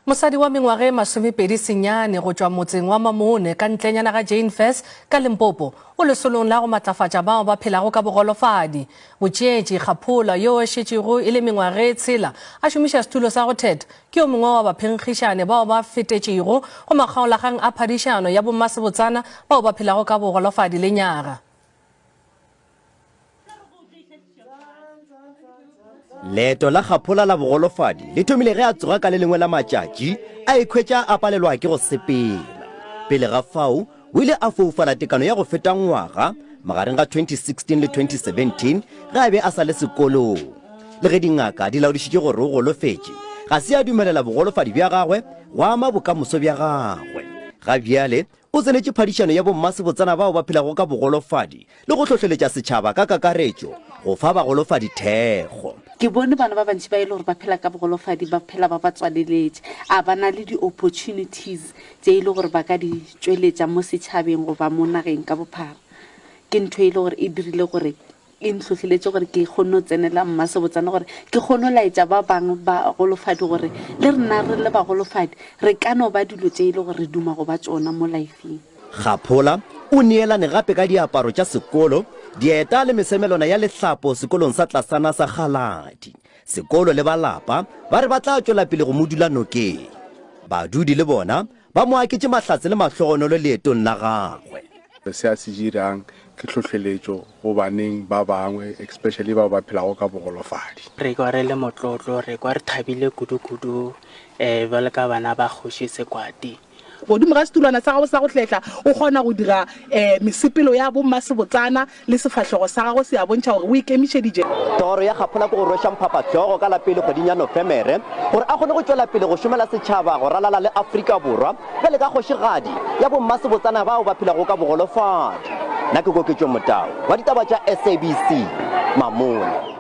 Mosadi wa mengwaga e masomepedi senyane go tšwa motseng wa Mamone ka ntlenyana ga Jane Furse ka Limpopo o lesolong la go matlafatša bao ba phelago ka bogolofadi. Botšeetši Kgaphola yo a šetšego e le mengwaga e tshela a šomiša setulo sa go thetha ke yo mongwe wa baphenkgišane bao ba fetetšego go makgaolakgang a phadišano ya bommasebotsana bao ba phelago ka bogolofadi lenyaga. Leeto la Kgaphola la bogolofadi le thomile ge a tsoga ka le lengwe la matšatši a ikhwetša a palelwa ke go sepela. Pele ga fao, o ile a foufala tekano ya go feta ngwaga magareng ga 2016 le 2017 ge a be a sa le sekolong. Le ge dingaka di laodišitše gore o golofetše, ga se a dumelela bogolofadi bja gagwe go ama bokamoso bja gagwe. Ga bjale O tsenetše phadišano ya bommasebotsana bao ba phelago ka bogolofadi le go hlohleletša setšhaba ka kakaretšo go fa bagolofadi thekgo. Ke bone bana ba bantši ba e le gore ba phela ka bogolofadi ba phela ba ba tswaleletše, a ba na le di-opportunities tše e le gore ba ka di tšweletša mo setšhabeng goba mo nageng ka bophara. Ke ntho e le gore e dirile gore e ntlhohleletše gore ke kgone go tsenela mmasebotsana gore ke kgone go laetša ba bangwe bagolofadi gore le rena re le bagolofadi re ka no ba dilo tše e le gore re duma go ba tšona mo lifeng. Kgaphola o neelane gape ka diaparo tša sekolo, dieta le mesemelwana ya lehlapo sekolong sa tlasana sa Kgaladi. Sekolo le ba lapa ba re ba tla tšwela pele go mo dula nokeng. Badudi le bona Ba mo aketše mahlatse le mahlogonolo leetong la gagwe. Se a se dirang ke hlohleletšo go baneng ba bangwe, especially bao ba phelago ka bogolofadi. Re kwa re le motlotlo, re kwa re thabile kudu-kudu um bjalo ka bana ba Kgoši Sekwati. Godimo ga setulwana sa gagwe sa go hlehla o kgona go dira mesepelo ya bommasebotsana Le sefahlogo sa gagwe se a bontšha gore o ikemišeditše. Toro ya Kgaphola ke go rweša mphapahlogo ka la pele kgweding ya Nofemere gore a kgone go tšwela pele go šomela setšhaba go ralala le Afrika Borwa bjale ka kgošigadi ya bommasebotsana bao ba phelago ka bogolofadi. Nna ke Koketšo Motau wa ditaba tša SABC, Mamone.